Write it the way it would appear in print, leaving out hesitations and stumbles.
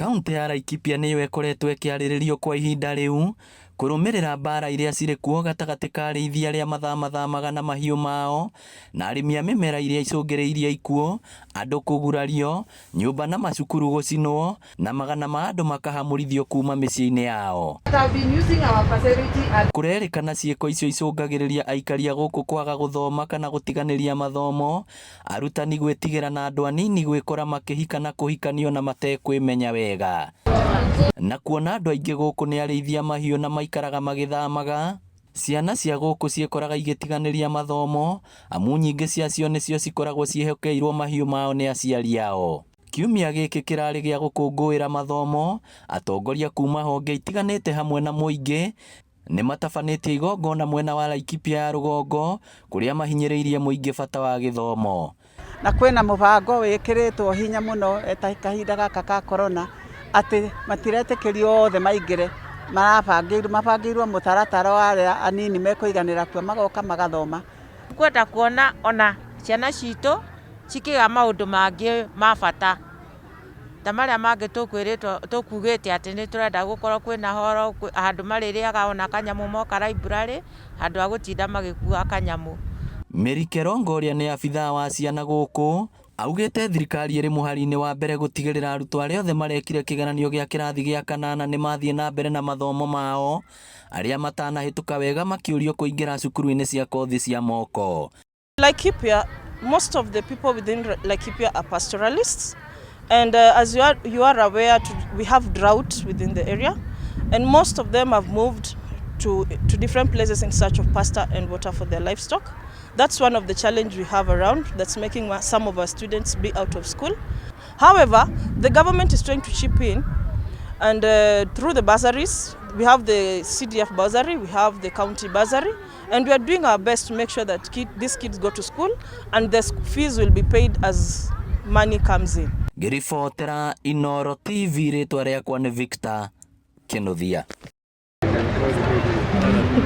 Kaunti ya Laikipia nĩyo ĩkoretwo ĩkĩarĩrĩrio kwa ihinda rĩu kũrũmĩrĩra mbara iria cirĩ kuo gatagatĩ ka arĩithi arĩa mathamathamaga na mahiũ mao na arĩmi a mĩmera iria icũngĩrĩirie ikuũ, andũ kũgurario, nyũmba na macukuru gũcinwo na magana ma andũ makahamũrithio kuma mĩciĩ-inĩ yao. Kũrerĩkana ciĩko icio icũngagĩrĩria aikari a gũkũ kwaga gũthoma kana gũtiganĩria mathomo, arutani gwĩtigĩra na andũ anini gwĩkora makĩhika na kũhikanio na matekwĩmenya wega. Na kuona andũ aingĩ gũkũ nĩ arĩithi a mahiũ na maikaraga magĩthamaga, ciana cia gũkũ ciĩkoraga igĩtiganĩria mathomo amu nyingĩ ciacio nĩcio cikoragwo ciĩhokeirwo mahiũ mao nĩ aciari ao. Kiumia gĩkĩ kĩrarĩ gĩa gũkũngũĩra mathomo, atongoria kuma honge itiganĩte hamwe na mũingĩ nĩ matabanĩtie igongona mwena wa Laikipia ya rũgongo kũrĩa mahinyĩrĩirie mũingĩ bata wa gĩthomo. Na kwĩna mũbango wĩkĩrĩtwo hinya mũno ta kahinda gaka ka corona atĩ matiretĩkĩrio othe maingĩre, marabangĩirwo mabangĩirwo mũtaratara wa arĩa anini mekũiganĩra kuo magoka magathoma. Kwenda kuona ona ciana citũ cikĩgĩa maũndũ mangĩ ma bata ta marĩa mangĩ tũkwĩrĩtwo tũkugĩte atĩ nĩ tũrenda gũkorwo kwĩna horo handũ marĩrĩaga ona kanyamũ moka library handũ ha gũtinda magĩkua kanyamũ. Mary Kerongo ũrĩa nĩ abithaa wa ciana gũkũ augĩte thirikari ĩrĩ mũhari-inĩ wa mbere gũtigĩrĩra arutwo arĩa othe marekire kĩgeranio gĩa kĩrathi gĩa kanana nĩ mathiĩ na mbere na mathomo mao, arĩa matanahĩtũka wega makĩũrio kũingĩra cukuru-inĩ cia kothi cia moko. Laikipia, most of the people within Laikipia are pastoralists. And as you are aware, we have drought within the area. And most of them have moved to different places in search of pasture and water for their livestock. That's one of the challenges we have around that's making some of our students be out of school. However, the government is trying to chip in and through the bursaries, we have the CDF bursary, we have the county bursary, and we are doing our best to make sure that these kids go to school and the fees will be paid as money comes in. Ngĩribotera Inooro TV, rĩtwa rĩakwa nĩ Victor Kinuthia.